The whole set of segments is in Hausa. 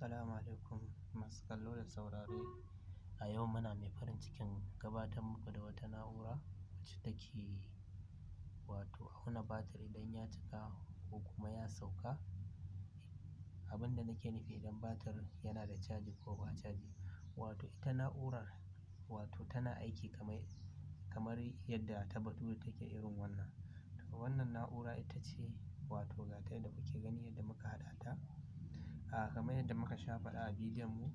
Assalamu alaikum masu kallo da saurare. A yau muna mai farin cikin gabatar muku da wata na'ura wacce take wato auna batir idan ya cika ko kuma ya sauka. Abin da nake nufi, idan batir yana da caji ko ba caji. Wato ita na'urar wato tana aiki kamar yadda ta bature take irin wannan. To wannan na'ura ita ce, wato ga ta yadda kuke gani yadda muka haɗa ta. Kamar yadda muka sha faɗa a bidiyon mu,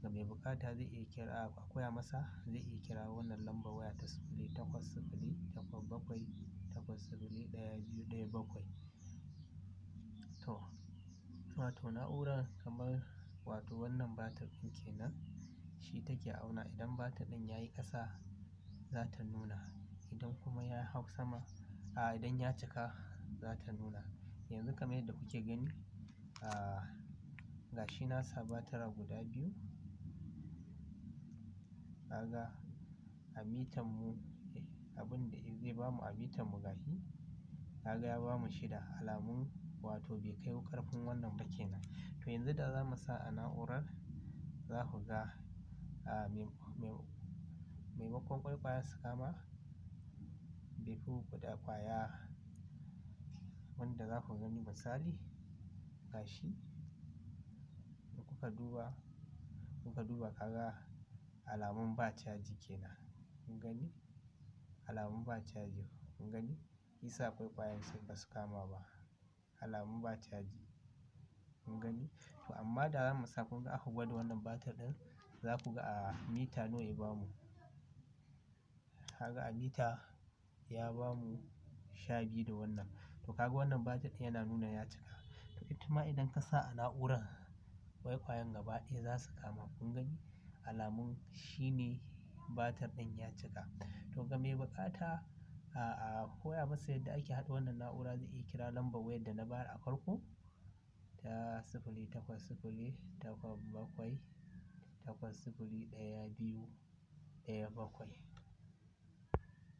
ga mai buƙata zai iya kira a koya masa, zai iya kira wannan lambar waya ta 08087801217. To, wato na'urar kamar wato wannan batir ɗin kenan, shi take auna. Idan batir ɗin ya yi ƙasa, za ta nuna. Idan kuma ya hau sama, idan ya cika, za ta nuna. Yanzu kamar yadda kuke gani, ga shi na sa batira guda biyu. Kaga a mitan mu, abin da zai bamu a mitan mu gashi, kaga ya bamu 6, alamun wato bai kai ƙarfin wannan ba kenan. To yanzu da za mu sa a na'urar, za ku ga maimakon ƙwaiƙwayen su kama, bai fi guda ƙwaya wanda za ku gani, misali gashi in kuka duba, kaga alamun ba caji kenan. Kun gani? Alamun ba caji. Kun gani? Isa ƙwaiƙwayen su ba su kama ba. Alamun ba caji. Kun gani? To amma da za mu sa, kun ga aka gwada wannan batir ɗin, za ku ga a mita nawa ya bamu. Kaga a mita ya bamu 12 da wannan. To kaga wannan batir ɗin yana nuna ya cika. To ita ma idan ka sa a na'urar, ƙwaiƙwayen gaba ɗaya za su kama. Kun gani? Alamun shine batir ɗin ya cika. To ga mai buƙata a koya masa yadda ake haɗa wannan na'ura, zai iya kira lambar wayar da na bayar a farko ta 08087801217.